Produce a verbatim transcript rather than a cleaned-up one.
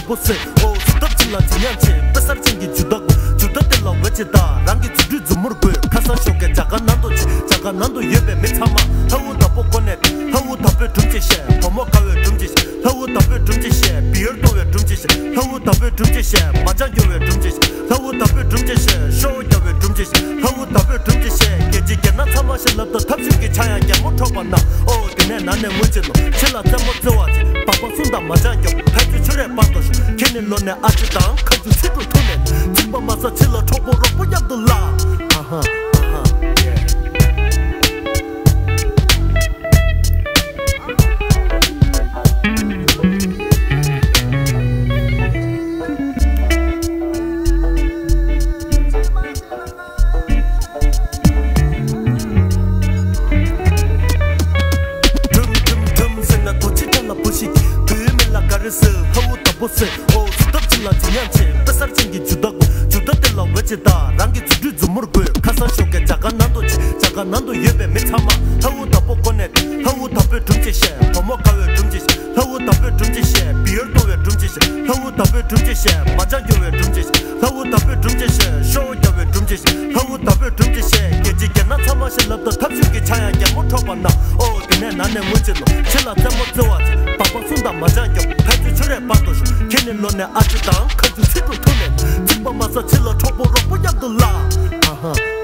པོ་སེ། ཨོ་ཟུར་ཐབས་ཕྱི་ལ་ཇི་ཡང་ཆེ། དཔེ་གསར་ཅན་གྱི་ཇུ་ད་གོ། ཇུ་ད་དེ་ལ་འོད་ཆེ་ད། རང་གི་རྫུ་འཕྲུལ་མཛུབ་མོར་དགོས། ཁ་སང་ཞོགས་ཀས་རྒྱ་གར་ནང་དུ་ཆེ། རྒྱ་གར་ནང་དུ་ཡོད་པའི་མི་ཚང་མ་ལྷ་བུ་དྭགས་པོ་གོ་ནས། ལྷ་བུ་དྭགས་པོའི་སྒྲུང་ཅིག་བཤད། བུ་མོ་དགའ་བའི་སྒྲུང་ཅིག་བཤད། ལྷ་བུ་དྭགས་པོའི་སྒྲུང་ཅིག་བཤད། བི་ཡར་གཏོང་བའི་སྒྲུང་ཅིག་བཤད། ལྷ་བུ་དྭགས་པོའི་སྒྲུང་ཅིག་བཤད། མ་ཅང་སྐྱོ་བའི་སྒྲུང་ཅིག་བཤད། ལྷ་བུ་དྭགས་པོའི་སྒྲུང་ཅིག་བཤད། ཤོ་རྒྱ་བའི་སྒྲུང་ཅིག་བཤད། ལྷ་བུ་དྭགས་པོའི་སྒྲུང་ཅིག་བཤད། རྒྱལ་སྤྱིའི་རྒྱལ་ནག་ཚང་མ་ཞིག་ལབ་ཏུ་ཐབས་ཤུགས་ཀྱི་ཆ་ཡང་རྒྱལ་མོ་འཕྲོག་པ་ན། ཨོ་དེ་ནས་ན་ནས་ངུ་ཅི་ལོ། ཕྱི་ལ་རྩེད་མོ་རྩེ་བ་ཅིག་བག་པ་སུ་དང་མ་ཅང་སྐྱོ། ཕ་ཆུ་ཆུ་རེད་པར་དོ་ཤོ། ཁྱེད་ནི་ལོ་ནས་ཨ་ཅི་དང་ཁ་ཆུ་ཚིག་འབྲུ་ཐུག་ནས། ཚིག་པ་མ་ཟ་ཕྱི་ལ་གྲོགས་པོ་རོགས་པོ་མཉམ་དུ་ལ། ཨ་ཧ་ཨ་ཧ་ཡེ། ཁྲུམ་ཁྲུམ་ཁྲུམ་ཟེར་ན་རྡོ་རྗེ་ཁྲ་ལ་བུ་ཞིག་བུའི་མིང་ལ་ག་རེ་ཟེར། ལྷ་བུ་དྭགས་པོ་ཟེར། ཨོ་ཟུར་ཐབས་ཕྱི་ལ་ཇི་ཡང་ཆེ། དཔེ་གསར་ཅན་གྱི་ཇུ་ད་གོ། ཇུ་ད་དེ་ལ་འོད་ཆེ་ད། རང་གི་རྫུ་འཕྲུལ་མཛུབ་མོར་དགོས། ཁ་སང་ཞོགས་ཀས་རྒྱ་གར་ནང་དུ་ཆེ། རྒྱ་གར་ནང་དུ་ཡོད་པའི་མི་ཚང་མ་ལྷ་བུ་དྭགས་པོ་གོ་ནས། ལྷ་བུ་དྭགས་པོའི་སྒྲུང་ཅིག་བཤད། བུ་མོ་དགའ་བའི་སྒྲུང་ཅིག་བཤད། ལྷ་བུ་དྭགས་པོའི་སྒྲུང་ཅིག་བཤད། བི་ཡར་གཏོང་བའི་སྒྲུང་ཅིག་བཤད། ལྷ་བུ་དྭགས་པོའི་སྒྲུང་ཅིག་བཤད། མ་ཅང་སྐྱོ་བའི་སྒྲུང་ཅིག་བཤད། ལྷ་བུ་དྭགས་པོའི་སྒྲུང་ཅིག་བཤད། ཤོ་རྒྱ་བའི་སྒྲུང་ཅིག་བཤད། ལྷ་བུ་དྭགས་པོའི་སྒྲུང་ཅིག་བཤད། རྒྱལ་སྤྱིའི་རྒྱལ་ནག་ཚང་མ་ཞིག་ལབ་ཏུ་ཐབས་ཤུགས་ཀྱི་ཆ་ཡང་རྒྱལ་མོ་འཕྲོག་པ་ན། ཨོ་དེ་ནས་ན་ནས་ངུ་ཅི་ལོ། ཕྱི་ལ་རྩེད་མོ་རྩེ་བ་ཅིག་བག་པ་སུ་དང་མ་ཅང་སྐྱོ། ཕ་ཆུ་ཆུ་རེད་པར་དོ་ཤོ། ཁྱེད་ནི་ལོ་ནས་ཨ་ཅི་དང་ཁ་ཆུ་ཚིག་འབྲུ་ཐུག་ནས། ཚིག་པ་མ་ཟ་ཕྱི་ལ་གྲོགས་པོ་རོགས་པོ་མཉམ་དུ་ལ། ཨ་ཧ།